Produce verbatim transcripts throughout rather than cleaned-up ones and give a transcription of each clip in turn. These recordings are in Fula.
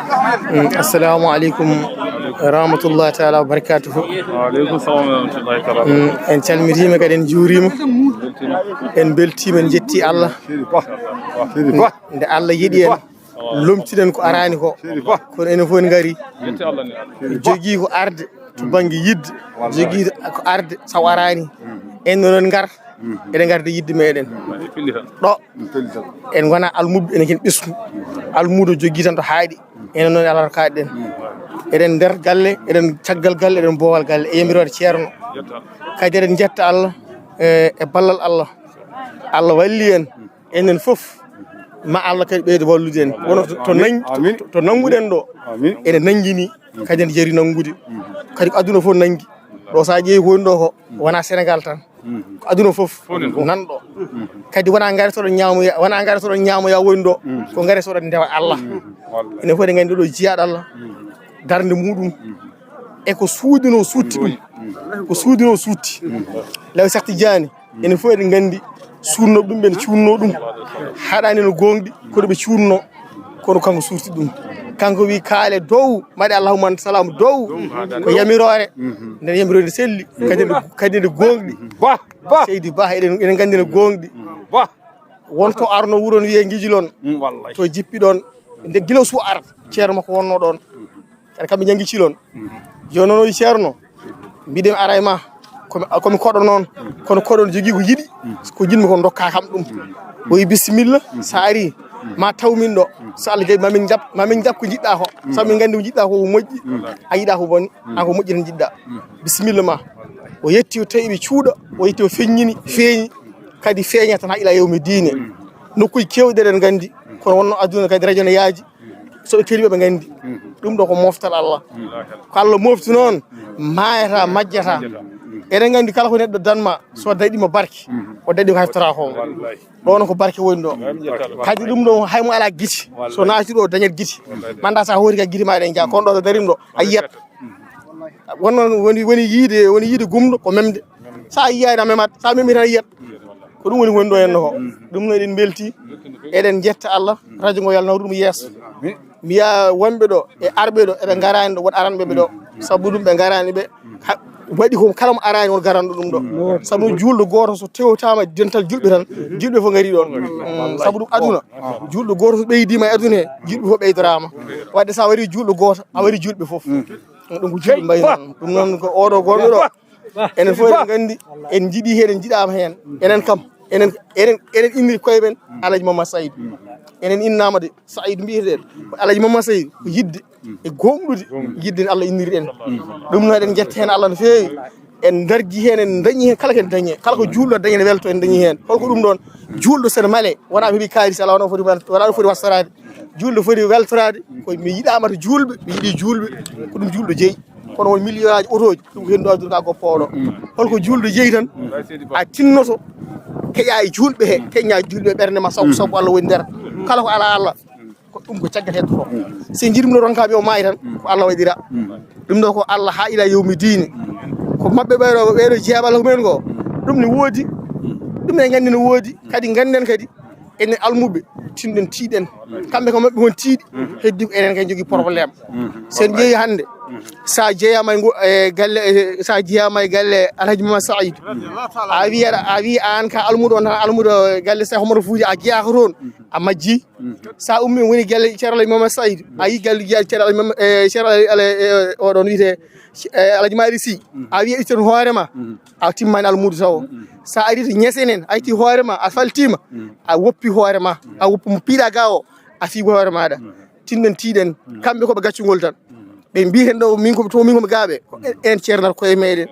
Mm, assalamu aleykum wa rahmatullahi taala wa barakatuhu. Waaleykum salam wa rahmatullahi taala. Mm, en calmitiima, kadi en njuuriima. En mbeltiima, en njetti Allah. Seydi Bah. Seydi Bah. Nde Allah yiɗi en, lomtinen ko araani ko. Seydi Bah. Kono enen fof en ngari. Jogii ko arde to bannge yiɗde, jogii ko arde sawo araani. En noon ngar, eɗen ngarda yiɗde meɗen. Ɗo, en ngona almuɓɓe, enen ken ɓesngu. Almuudo jogii tan to haaɗi. Enen noon e Allah to kaaɗɗen. Eɗen nder galle, eɗen caggal galle, eɗen boowal galle, e yamiroore Ceerno. Kadi eɗen njetta Allah, e, e ballal Allah. Allah walli en, enen fof. Ma Allah kadi ɓeydo wallude en. Wono to, to Amin, nang-, amin. To, to nannguɗen ɗo. Amin. Ene nanngini, kadi ene jari nanngude. Kadi ko aduna fof nanngi. Ɗo sa ƴeewi ko woni ɗo ko, wona Sénégal tan. Ko aduna fof nan ɗo. Kadi wona ngare soɗon ñaamoya, wona ngare soɗon ñaamoya woni ɗo. Ko ngare soɗon ndewa Allah. Wallahi. Ene fof eɗen nganndi ɗo jiyaaɗo Allah. Darnde muɗum. E ko suudino suutti ɗum. Ko suudino suutti. Law Cheikh Tidiane. Enen fof eɗen nganndi suudnooɓe ɗum, ɓe cuudnoo ɗum. Haɗaani no gooŋɗi, kono ɓe cuudnoo. Kono kanko suurti ɗum. Kanko wi kaale dow, mbaɗe Allahumma anta salaam dow. Ko yamiroore. Nden yamiroore nde selli. Kadi nde, kadi nde gooŋɗi. Bah, bah. Seydi Bah, eɗen, eɗen nganndi no gooŋɗi. Bah. Won to arno wuron wiye Ngijilon. Mm, wallahi. To jippi ɗon. Nde gila su ar. Ceerno makko wonno ɗon. Kadi kamɓe ñanngi cilon. Jooni noon o wi Ceerno, mbiɗen ara e ma. Komi, komi koɗo noon. Kono koɗo ne jogii ko yiɗi. Ko jiɗmi ko ndokka kam ɗum. O wi bisimilla, sa ari, ma taw min ɗo. So Allah jaɓi, ma min jaɓ, ma min jaɓ ko njiɗɗa ko. Sabu min nganndi ko njiɗɗa ko, ko moƴƴi. A yiɗa ko boni. An ko moƴƴi tan njiɗɗa. Bisimilla ma. O yetti, o tawi ɓe cuuɗa. O yetti, o feññini, feeñi. Kadi feeña tan haa ila yawmi diine. Nokkuuji keewɗi eɗen nganndi. Kono wonno aduna kadi radio ne yaaji. So ɓe keli ɓe, ɓe nganndi. Ɗum ɗo ko moftal Allah. Ko Allah mofti noon, maayata, majjata. Eɗen nganndi kala ko neɗɗo danma, so daɗi mo barke, o daɗi ko heftata ko. Ɗo noon ko barke woni ɗo. Kadi ɗum ɗo hay mo alaa gite, so naati ɗo dañat gite. Manda sa hoori ka gite ma ɗen jaa, kono ɗo so darim ɗo, a yiyat. Wonno woni, woni yiide, woni yiide gumɗo ko memde. Sa yiyaani a memat, sa memi tan a yiyat. Ko ɗum woni woni ɗo henno ko. Ɗum noon eɗen mbelti, eɗen njetta Allah, radio ngo yalna ɗum yeeso. Mbiya wonɓe ɗo e arɓe ɗo, eɓe ngaraani ɗo, won aranɓe ɓe ɗo. Sabu ɗum ɓe ngaraani ɓe, ha, waɗi ko kala mo araani won garanɗo ɗum ɗo. Sabu ɗum juulɗo gooto so tewtaama dental julɓe tan, julɓe fof ngarii ɗoon. Mm, sabu ɗum aduna, juulɗo gooto so ɓeydiima e aduna he, julɓe fof ɓeydoraama. Wadde sa warii juulɗo gooto, a warii julɓe fof. Ɗum ko julɓe mbayi noon. Ɗum noon ko oɗo gonɗo ɗo. Enen fof eɗen nganndi, en njiɗi heen, en njiɗaama heen. Enen kam, enen, enen, enen inniri koye men Alhaji Mamad Saïd. Enen innaama de Saïd mbiyeten. Ko Alhaji Mamad Saïd ko yiɗde e gooŋɗude, yiɗde nde Allah inniri en. Ɗum noon eɗen njetta heen Allah no feewi. En ndarji heen, en dañi heen kala ko en dañi heen. Kala ko juulɗo dañi heen welto en dañi heen. Holko ɗum ɗoon? Juulɗo sen male, wona mi heɓi kaalis, alaa wona foti, wona foti wastoraade. Juulɗo foti weltoraade, ko mi yiɗaama to juulɓe, mi yiɗi juulɓe, ko ɗum juulɗo jeyi. Kono won millionaaji otooji, ɗum ko henndu aduna ka goppooɗo. Holko juulɗo jeyi tan? A tinnoto, keƴa e juulɓe he, keñña juulɓe ɓernde ma, sabu, sabu Allah woni nder. Kala ko alaa Allah, ko ɗum ko caggal heddoto. So en njiɗi ɗum ɗo ronka ɓe o maayi tan, ko Allah waɗira. Ɗum ɗo ko Allah haa ila yawmi diini. Ko maɓɓe ɓeɗo, ɓeɗo jeeɓa Allah ko men ko. Ɗum ne woodi, ɗum ne nganndi no woodi, kadi ngannden kadi. Enen almuɓe, tinɗen, tiiɗen. Kamɓe ko maɓɓe won tiiɗi, heddi ko enen kay jogii problème. Sen ƴeewi hannde, sa jeeyama e ngo, e galle, e, sa jeeyama e galle Alhaji Mamad Saïd, a wi aɗa, a wi an ka almuɗo on, tan almuɗo galle Cheikh Oumar Fouti, a jeeyaka toon, a majji. Sa ummi woni galle Ceerno Alhaji Mamad Saïd, a yi galle Ceerno Alhaji Mamad, e, Ceerno Alhaji, e, oɗon wiyete, e, Alhaji Malick Sy, a wi a ittan hoore ma. A timmani almuudo tawo. Sa ari to ñese nen, a itti hoore ma, a faltima, a woppi hoore ma, a woppi mo piiɗa ga o, a fi hoore maɗa. Tinɗen, tiiɗen, kamɓe ko ɓe gaccugol tan. Ɓe mbi hen ɗo, min ko, to min ko ɓe gaaɓe, ko en, en ceernata koye meɗen.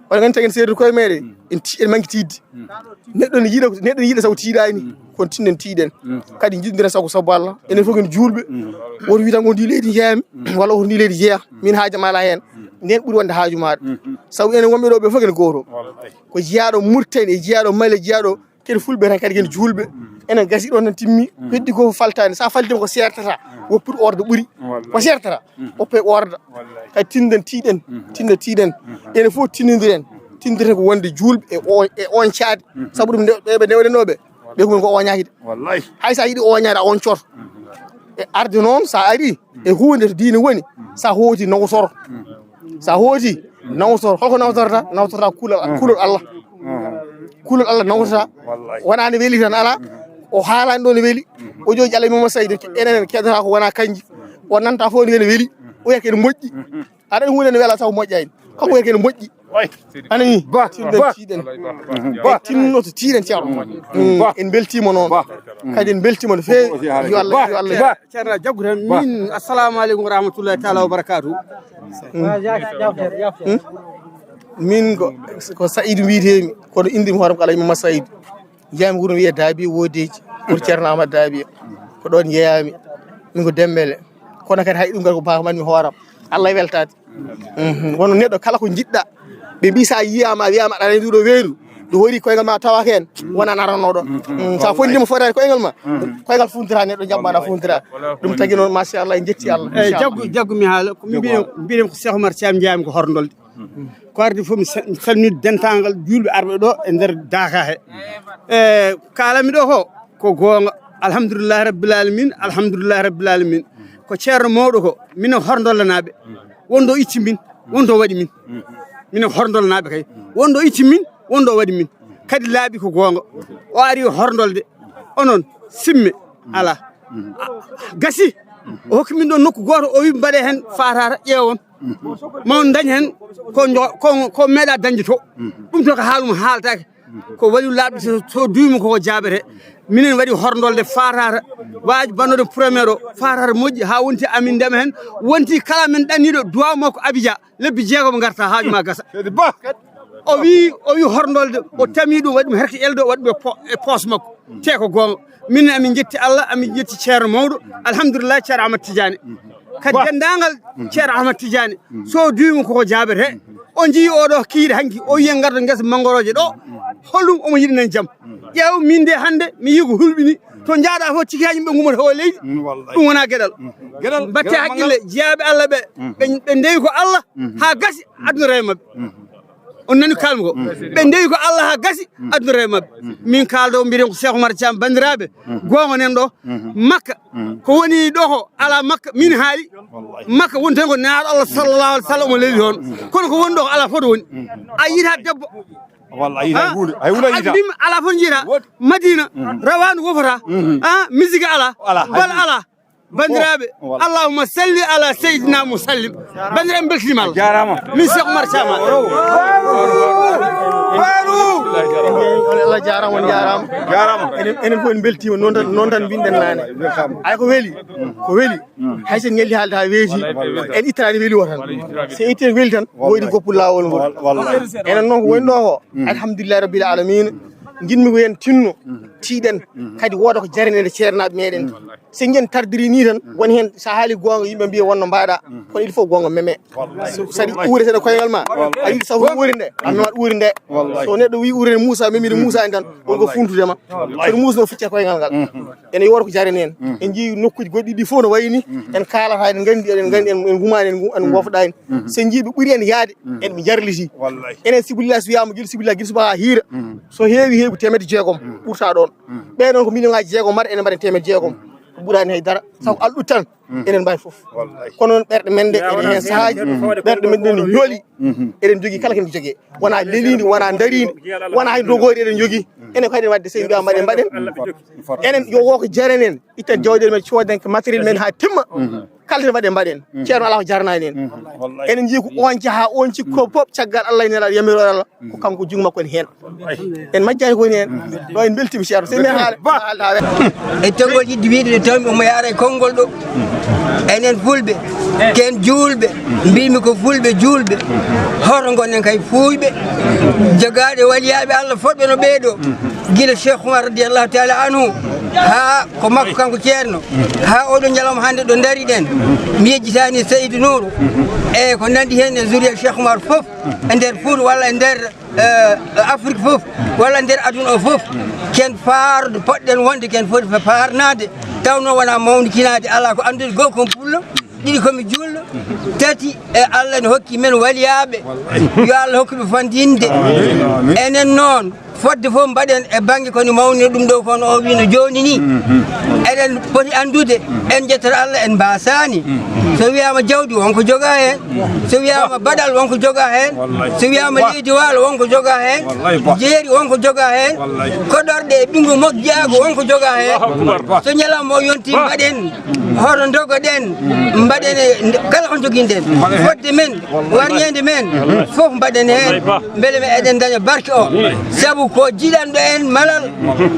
Wala ngan tagen seedo koye meɗen, en ti-, en mangi tiidde. Neɗɗo ne yiɗa, neɗɗo ne yiɗa sabu tiiɗani, kono tinɗen, tiiɗen. Kadi jiɗdira sabu, sabu Allah. Enen fof en juulɓe. Woto wi tan ko ndi leydi jeeyami, walla ko ndi leydi jeeya. Min haajam ala hen. Nden ɓuri wonde haaju maɗa. Sabu enen wonɓe ɗo ɓe fof ken gooto. Ko jiyaaɗo Mauritanie, e jiyaaɗo Mali, e jiyaaɗo ken fulɓe tan kadi ken juulɓe. Enen gasi ɗon tan timmi, heddi ko faltani. Sa faltima ko sertata, woppir orda ɓuri. Ko sertata, woppe orda. Kadi tinɗen, tiiɗen, tinɗen, tiiɗen. Enen fof tinndodiren. Tinndodiren ko wonde juulɓe e o-, e oncaade. Sabu ɗum nde-, ɓe, ɓe ndewɗen ɗo ɓe, ɓe ko ko oñaaki de. Wallahi. Hay sa yiɗi oñaade, a oñcoto. E arde noon, so a arii e huunde to diine woni, so a hooti nawtor. So a hooti nawtor, holko nawtorta? Nawtorta kulol, kulol Allah. Kulol Allah nawtorta. Wonaa ne weli tan, alaa. O haalaani ɗo ne weli. O jooji Allah Mama Saydi, enen keɗata ko wonaa kanji. O nanta fof ne weli. O wiya ko ene moƴƴi. Aɗa huunde ne wela taw moƴƴaani. Kanko wiya ko ene moƴƴi. Anani? Ba, tinno ba. Tiiɗen. Ba. Tinno to tiiɗen, Ceerno. Mm, en mbeltiima noon. Ba. Kadi en mbeltiima no feewi. Yo Allah, yo Allah. Ba. Ceerno, jaggu tan. Ba. Min, assalamu aleykum wa rahmatullahi taala wa barakatuh. Mm. Min ko, ko Saïd mbiyetee-mi, kono innde mi hoore am ko Alhaji Mamad Saïd. Jeyaa-mi wuro wiyee Daabiya Woodeeji, wuro Ceerno Amadou Daabiya. Ko ɗoon njeyaa-mi. Min ko Dembele. Kono kadi hay ɗum kadi ko baaba man mi hooram. Allah e weltaade. Mhm. Kono neɗɗo kala ko njiɗɗa, ɓe mbii so a yiyaama, a wiyaama aɗa rendi ɗo weeru, ɗo hoori koyngal ma tawaaka heen, wona naranno ɗon. Mhm. So a fondima fotaade koyngal ma, koyngal funtira neɗɗo, jamma na funtira. Ɗum tagi noon, machallah, en njetti Allah. Eyi, inchallah. Jaggu, jaggu mi haala, ko mbiɗen, mbiɗen ko Cheikh Oumar Thiam, njeyaa-mi ko Hoore Dolde. Ko ardi fof, mi sa-, mi salmini dentaangal juulɓe arɓe ɗo e nder Daaka he. E, kaalanmi ɗo ko, ko goonga. Alhamdulillahi rabbil alamin, alhamdulillahi rabbil alamin. Ko ceerno mawɗo ko, minen Hoore Doldanaaɓe. Won ɗo itti min, won ɗo waɗi min. Minen Hoore Doldanaaɓe kay. Won ɗo itti min, won ɗo waɗi min. Kadi laaɓi ko goonga. O ari Hoore Dolde. Onon, simme, alaa. Gasi. O hokki min ɗo nokku gooto, o wi mbaɗe heen faataata, ƴeewon. Ma on ndañ heen ko njo-, ko, ko meeɗa dañde to. Ɗum to ko haalum haaltaake. Ko waliyu laaɓɗo so, so duwiima ko jaabete. Minen waɗi Hoore Dolde faataata. Waaju bannoɗo premier o faataata moƴƴi haa wonti amin ndema heen. Wonti kala men ɗanniiɗo duwaaw makko Abidjan. Lebbi jeegom ngarta haaju ma gasa. Seydi Ba. O wi, o wi Hoore Dolde, o tami ɗum, waɗi ɗum herke elde, o waɗi ɗum e po-, e poos makko. Te ko goonga. Min amin njetti Allah, amin njetti ceerno mawɗo. Alhamdulillah, ceerno Ahmad Tidiane. Kadi Ba. Denndaangal ceerno Ahmad Tidiane. So duwiima koko jaabete. O njii oɗo kiiɗe hanki, o wiye ngarta ngesa manngorooje ɗo. Holɗum omo yiɗi nan jam. Ƴeew, min de hannde, mi yii ko hulɓini. To njaaɗa fof, cikaaji ɓe ngumata o leydi. Mm, wallahi. Ɗum wona geɗal. Mm. Geɗal, mbatte geɗal haqqille, manngal. Jeyaaɓe Allah ɓe, mm, ɓe, ɓe ndewi ko Allah, mm, haa gasi, mm, aduna rewa maɓɓe. Mm. On nani kalmi ko? Mm. Ɓe ndewi ko Allah haa gasi, mm, aduna rewa maɓɓe. Mm. Min kaaldo, mbiɗen ko Cheikh Oumar Thiam, banndiraaɓe, mm, goonga nen ɗo, mm, Makka, mm, ko woni ɗo ko alaa Makka, min haali. Wallahi. Makka woni tan ko naaɗo Allah sallallahu alaihi wasallam o leli toon. Mm. Kono ko woni ɗo ko alaa fof woni. Mm. A yiita debbo. Wallahi, hay huunde, hay huunde a yiita. Mbimi alaa fof njiita. Woodi. Madina, mm, rawaandu wofata. Mm. Ah, musique alaa. Alaa, hay bal huunde. Alaa. Banndiraaɓe, oh, wallahi. Allahumma salli ala sayyidina musallim. Banndiraaɓe, mbeltiima Allah. A jaaraama. Min Cheikh Oumar Thiam. Allah jaaraama, on jaaraama. Jaaraama. Enen, enen fof en mbeltiima, noon tan, noon tan mbinɗen naane. Welcome. Ay ko weli, ko weli. Mm. Hay so en ñalli haalde haa weeti, wallahi, en ittani weli o tan. So en itti en weli tan, wallahi, woodi goppu laawol ngol. Wal-, wallahi. Enen noon ko woni ɗo ko, mm, alhamdulillahi rabbil alamin. Njiɗmi ko en tinno, mm, tiiɗen, mm, kadi wooda ko jarani en e ceernaaɓe meɗen. Mm. So en tardiri ni tan, mm, woni heen so a haali goonga, yimɓe mbiya wonno mbaɗa, mm, kono il faut goonga meme. Wallahi. So, so aɗa uurete koyngal ma, wallahi, a yiɗi safo uuri nde, a memat uuri nde. Wallahi. So neɗɗo wi uurene Moussa, memide, mm, Moussa en tan, wonko, wallahi, funtude ma. Wallahi. Kono Moussa no ficca koyngal ngal. Mm. Ene yoora ko jarani en. Mm. En njii nokkuuji goɗɗi ɗi fof no wayi ni. Mm. En kaalata, en nganndi, eɗen nganndi, en, en ngumaani, en ngu-, en, mm, ngofɗaani. Mm. So en njii ɓe ɓuri en yahde, mm, en ɓe jarliti. Wallahi. Enen sibillas wiyaama gila sibilla gila subaka haa hiira. Mm. So heewi, heewi ko teemedde jeegom, mm, ɓurta ɗoon. Mm. Ɓee noon ko million ŋaaji jeegom mbaɗa, enen mbaɗen teemedde jeegom. Mm. Ko ɓuraani hay dara. Sabu, mm, alɗu tan. Mm. Enen mbawi fof. Wallahi. Kono noon ɓerɗe men ɗe, ene heen sahaaji, mm, ɓerɗe men ɗe no yooli. Mhm. Eɗen njogii kala ko en njogii. Wona leliinde, wona dariinde, wona hay dogoori eɗen njogii. Enen ko eɗen waɗde, so en mbiyaama mbaɗen, mbaɗen. Enen yo woo ko jarani en. Itten jawɗeele men, cooden ko matériel men haa timma. Mhm. Kala ene mbaɗen, mbaɗen. Mhm. Ceerno alaa ko jaranaani en. Mhm. Wallahi. Eɗen njii ko oon cahaa, oon cikko, mhm, fof caggal Allah e nelaaɗo, yamirooɗo Allah, ko, mhm, kanko junngo makko ne heen. En majjaani ko woni heen. Ɗo en mbeltiima, Ceerno. So min haala, haalda haa weeɓa. E tonngol yiɗde wiyde nde tawmi omo yaara e konngol ɗo. Enen Fulɓe, ken juulɓe, mbimi ko Fulɓe juulɓe. Hoto ngonen kay fuuyɓe, jogaaɗe waliyaaɓe Allah fotɓe no ɓee ɗo. Gila Cheikh Oumar radiyallahu taala anhu, haa ko makko kanko ceerno, haa oɗo ñalawma hannde ɗo ndariɗen. Mi yejjitaani Seydou Nourou, e ko nanndi heen e zuriya Cheikh Oumar fof, e nder Fuuta walla e nder eh, Afrique fof, walla nder aduna o fof, ken faarde, poɗɗen wonde ken foti fa-, faarnaade, tawno wona mawnikinaade, alaa ko anndude, goo ko mi pullo, ɗiɗi ko mi juulɗo, tati, e Allah ne hokki men waliyaaɓe, yo Allah hokku ɓe fandinde. Enen noon, fodde fof mbaɗen e bannge ko ni mawnir ɗum ɗo, kono o wino jooni ni. Eɗen poti anndude, en njettoto Allah, en mbaasaani. So wiyaama jawdi, won ko jogaa heen. So wiyaama baɗal, won ko jogaa heen. So wiyaama leydi waalo, won ko jogaa heen. Jeeri, won ko jogaa heen. Koɗorɗe e ɓinngu moƴƴaagu, won ko jogaa heen. So ñalawma o yontii, mbaɗen hoto ndogoɗen, mbaɗen e nde-, kala ko njoginɗen. Fodde men, warñeende men, fof mbaɗen heen. Mbele me eɗen ndaña barke o. Sabu ko jiɗanɗo en malal,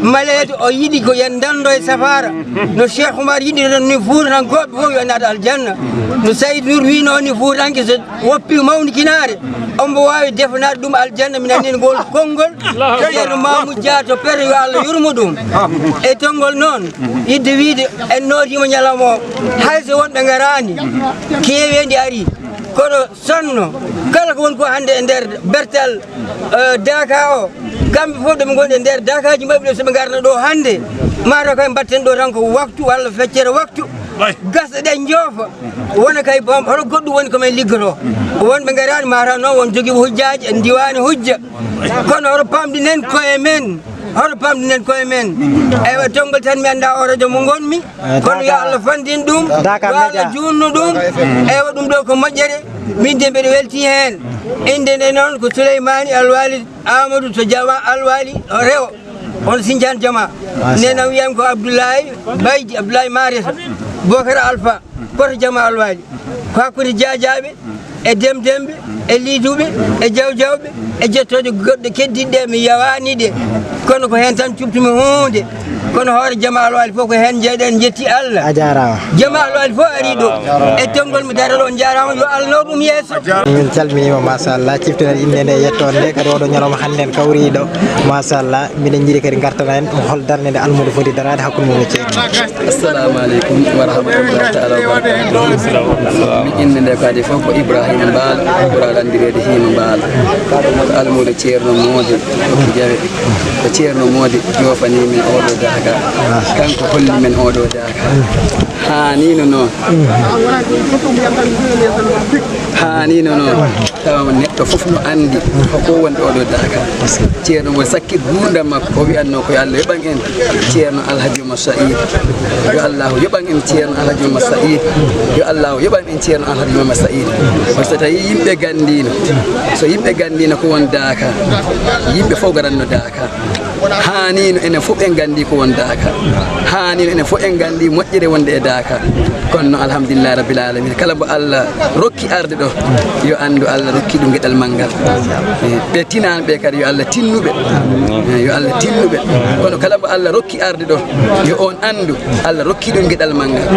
maleede o yiɗi ko yen ndanndo e safaara. No Cheikh Oumar yiɗi ɗon ni Fuutankooɓe fof yo naat aljanna. No Saïd Nour wiynoo ni Fuutanke so woppi mawnikinaare, ombo waawi defanaade ɗum aljanna. Min anndi ngol konngol, Ceerno Mamoudou Dia to Pete, yo Allah yurmo ɗum. E tonngol noon, yidde wiide en nootiima ñalawma o, hay so wonɓe ngaraani, keeweendi arii. Kono sonno, kala ko woni ko hannde e nder bertal, eh, Daaka o, kamɓe fof ɗo ɓe ngoni e nder Daakaaji maɓɓe ɗo, so ɓe ngarno ɗo hannde, mataw kay mbatten ɗo tan ko waktu walla feccere waktu. Gasa ɗe njoofa. Wona kay bom, hono goɗɗum woni ko men liggoto. Wonɓe ngaraani mataw noon won jogiiɓe hujjaaji en ndiwaani hujja. Kono hoto pamɗinen koye men. Hoto pamɗinen koye men. Eywa, tonngol tan mi anndaa o radio mo ngonmi. Kono yo Allah fanɗin ɗum, yo Allah juutnu ɗum. Eywa, ɗum ɗo ko moƴƴere. Min de mbeɗo weltii heen. Innde nde noon ko Souleymani Alwali Amadou to Jama Alwali o rewo. On Sinjaan Jama. Nena wiyam ko Abdoulaye Baydi, Abdoulaye Mareta, Bokar Alpha, Koto Jama Alwali. Ko hakkunde Jaajaaɓe e Demdemɓe e Liiduɓe e Jawjawɓe e jettooje goɗɗe keddiɗe ɗe mi yawaani ɗe. Kono ko heen tan cuɓtumi huunde. Kono hoore Jama Alwali fof ko heen njeyɗen, en njetti Allah. A jaaraama. Jama Alwali fof arii ɗo. E tonngol mi dara ɗo, on njaaraama, yo Allah naw ɗum yeeso. Min calminiima, machallah, ciftinal innde nde e yettoode nde, kadi oɗo ñalawma hannde en kawri ɗo, machallah. Miɗen njiɗi kadi ngartana en hol darnde nde almuudo foti daraade hakkunde mum e ceerno. Assalamu aleykum wa rahmatullahi taala wa barakatuh. Mi innde nde kadi fof ko Ibrahima Mbaalo, ɓural anndireede Hiima Mbaalo. Ko almuudo Ceerno Moodi Kokki Jawe. Ko Ceerno Moodi joofanii min oɗo daaka. Kanko holli min oɗo daaka. Haaniino noon. Haaniino noon. Tawa neɗɗo fof no anndi ko woni oɗo daaka. Ceerno mo sakkit nguurndam makko, o wiyatnoo ko yo Allah yoɓan en Ceerno Alhaji Oumar Saïd. Yo Allahu yoɓan en Ceerno Alhaji Oumar Saïd. Yo Allahu yoɓan en Ceerno Alhaji Oumar Saïd. Kono so tawii yimɓe nganndiino, so yimɓe nganndiino ko won daaka, yimɓe fof ngaratno daaka. Haaniino enen fof en nganndi ko won daaka. Haaniino enen fof en nganndi moƴƴere wonde e daaka. Kono noon, alhamdulillahi rabbil alamina, kala mbo Allah rokki arde ɗo, yo anndu Allah rokki ɗum geɗal manngal. Eh, ɓe tinaani ɓe kadi, yo Allah tinnu ɓe. Eh, yo Allah tinnu ɓe. Kono kala mbo Allah rokki arde ɗo, yo on anndu Allah rokki ɗum geɗal manngal.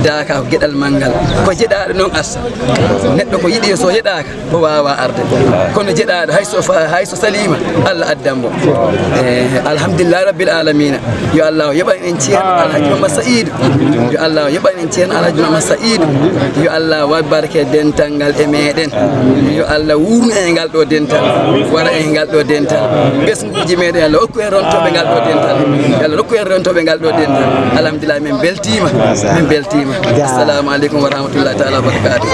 Daaka ko geɗal manngal. Ko jeɗaaɗo noon assa. Neɗɗo ko yiɗi so yeɗaaka, o waawaa arde. Kono jeɗaaɗo, hay so fa-, hay so saliima, Allah addan mo. Eh, alhamdulillahi rabbil alamina. Yo Allah yoɓan en Ceerno Alhaji Mama Saïd. Yo Allah yoɓan en Ceerno Alhaji Mama Saïd. Yo Allah waɗ barke dental ngal e meɗen. Yo Allah wuurnu en ngal ɗo dental. Waɗa en ngal ɗo dental. Ɓesnguuji meɗen, Allah hokku en rontooɓe ngal ɗo dental. Yo Allah rokku en rontooɓe ngal ɗo dental. Alhamdulillah, min mbeltiima. Min mbeltiima. Assalamu aleykum wa rahmatullahi taala wa barakatuh.